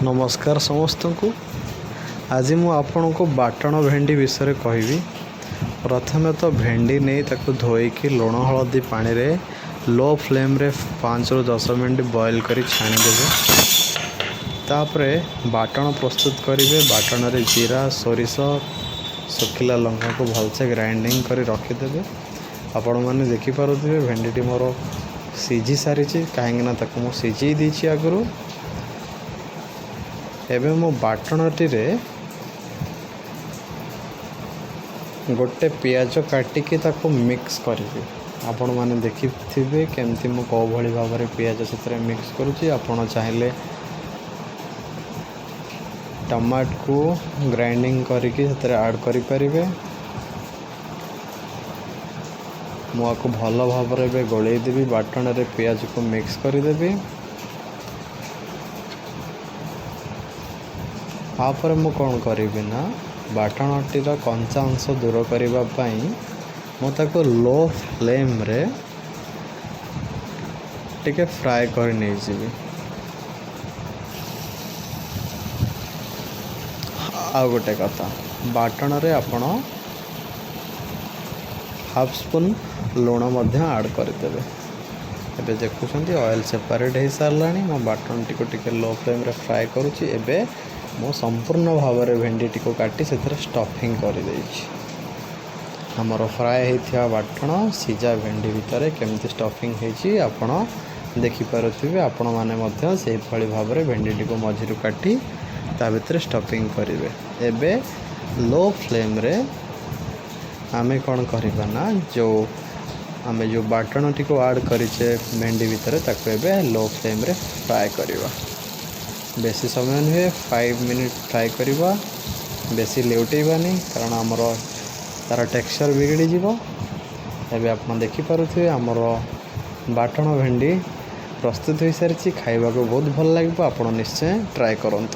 ନମସ୍କାର ସମସ୍ତଙ୍କୁ। ଆଜି ମୁଁ ଆପଣଙ୍କୁ ବାଟଣ ଭେଣ୍ଡି ବିଷୟରେ କହିବି। ପ୍ରଥମେ ତ ଭେଣ୍ଡି ନେଇ ତାକୁ ଧୋଇକି ଲୁଣ ହଳଦୀ ପାଣିରେ ଲୋ ଫ୍ଲେମ୍ରେ 5ରୁ 10 ମିନିଟ୍ ବଏଲ୍ କରି ଛାଣିଦେବେ। ତାପରେ ବାଟଣ ପ୍ରସ୍ତୁତ କରିବେ। ବାଟଣରେ ଜିରା, ସୋରିଷ, ଶୁଖିଲା ଲଙ୍କାକୁ ଭଲସେ ଗ୍ରାଇଣ୍ଡିଙ୍ଗ କରି ରଖିଦେବେ। ଆପଣମାନେ ଦେଖିପାରୁଥିବେ ଭେଣ୍ଡିଟି ମୋର ସିଝି ସାରିଛି, କାହିଁକିନା ତାକୁ ମୁଁ ସିଝେଇ ଦେଇଛି ଆଗରୁ। ଏବେ ମୁଁ ବାଟଣଟିରେ ଗୋଟେ ପିଆଜ କାଟିକି ତାକୁ ମିକ୍ସ କରିବି। ଆପଣମାନେ ଦେଖିଥିବେ କେମିତି ମୁଁ କେଉଁ ଭଳି ଭାବରେ ପିଆଜ ସେଥିରେ ମିକ୍ସ କରୁଛି। ଆପଣ ଚାହିଁଲେ ଟମାଟୋକୁ ଗ୍ରାଇଣ୍ଡିଙ୍ଗ କରିକି ସେଥିରେ ଆଡ଼୍ କରିପାରିବେ। ମୁଁ ଆକୁ ଭଲ ଭାବରେ ଏବେ ଗୋଳେଇ ଦେବି, ବାଟଣରେ ପିଆଜକୁ ମିକ୍ସ କରିଦେବି। ତାପରେ ମୁଁ କ'ଣ କରିବି ନା, ବାଟଣଟିର କଞ୍ଚା ଅଂଶ ଦୂର କରିବା ପାଇଁ ମୁଁ ତାକୁ ଲୋ ଫ୍ଲେମ୍ରେ ଟିକେ ଫ୍ରାଏ କରି ନେଇଯିବି। ଆଉ ଗୋଟେ କଥା, ବାଟଣରେ ଆପଣ ହାଫ୍ ସ୍ପୁନ୍ ଲୁଣ ମଧ୍ୟ ଆଡ଼୍ କରିଦେବେ। ଏବେ ଦେଖୁଛନ୍ତି ଅଏଲ୍ ସେପାରେଟ୍ ହେଇସାରିଲାଣି। ମୁଁ ବାଟଣଟିକୁ ଟିକେ ଲୋ ଫ୍ଲେମ୍ରେ ଫ୍ରାଏ କରୁଛି। ଏବେ ମୁଁ ସମ୍ପୂର୍ଣ୍ଣ ଭାବରେ ଭେଣ୍ଡିଟିକୁ କାଟି ସେଥିରେ ଷ୍ଟଫିଂ କରିଦେଇଛି। ଆମର ଫ୍ରାଏ ହେଇଥିବା ବାଟଣ ସିଝା ଭେଣ୍ଡି ଭିତରେ କେମିତି ଷ୍ଟଫିଂ ହେଇଛି ଆପଣ ଦେଖିପାରୁଥିବେ। ଆପଣମାନେ ମଧ୍ୟ ସେଇଭଳି ଭାବରେ ଭେଣ୍ଡିଟିକୁ ମଝିରୁ କାଟି ତା ଭିତରେ ଷ୍ଟଫିଂ କରିବେ। ଏବେ ଲୋ ଫ୍ଲେମ୍ରେ ଆମେ କ'ଣ କରିବା ନା, ଆମେ ଯେଉଁ ବାଟଣଟିକୁ ଆଡ଼୍ କରିଛେ ଭେଣ୍ଡି ଭିତରେ, ତାକୁ ଏବେ ଲୋ ଫ୍ଲେମ୍ରେ ଫ୍ରାଏ କରିବା। ବେଶୀ ସମୟ ନୁହେଁ, 5 ମିନିଟ୍ ଫ୍ରାଏ କରିବା। ବେଶୀ ଲେଉଟେଇବାନି, କାରଣ ଆମର ତା'ର ଟେକ୍ସଚର୍ ବିଗିଡ଼ିଯିବ। ଏବେ ଆପଣ ଦେଖିପାରୁଥିବେ ଆମର ବାଟଣ ଭେଣ୍ଡି ପ୍ରସ୍ତୁତ ହୋଇସାରିଛି। ଖାଇବାକୁ ବହୁତ ଭଲ ଲାଗିବ, ଆପଣ ନିଶ୍ଚୟ ଟ୍ରାଏ କରନ୍ତୁ।